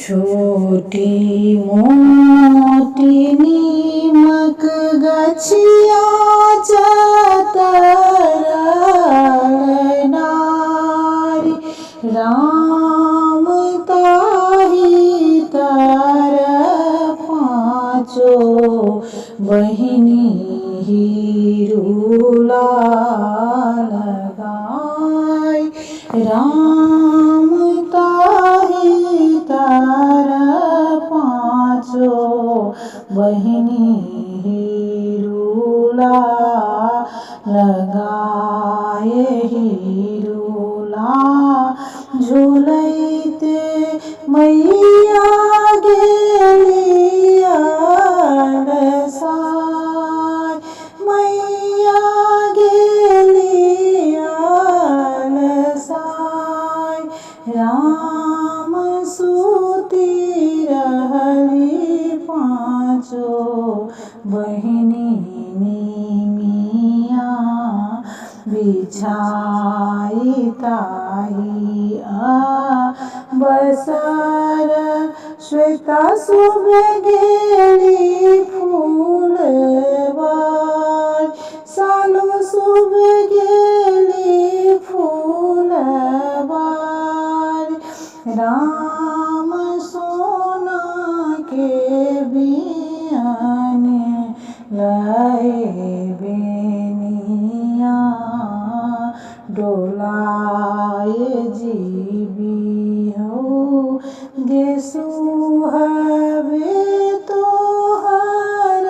छोटी मोटी नीमक गछिया चतरल नारी, राम ताहि तर पाँचो बहिनी हिरुला लगाई, राम ताहि तर पाँचो बहिनी हिरुला लगाए। हिरुला झुलैते मैया गेली अलसाय, मैया गेली अलसाय, राम सूती रहली पाँचो बहिनी निमिया बिछाई ताही आ बसर। श्वेता सुबह गेली फूलबार, सालू सुबह गेली फूलबार, राम सोना के बियाने लए बेनिया डोलाए जीबी हो गे सुहबे तोहर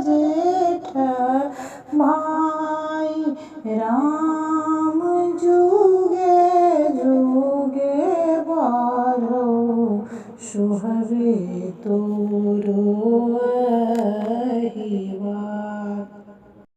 जेठ भाई, राम जुगे जुगे बारो सुहबे तोरो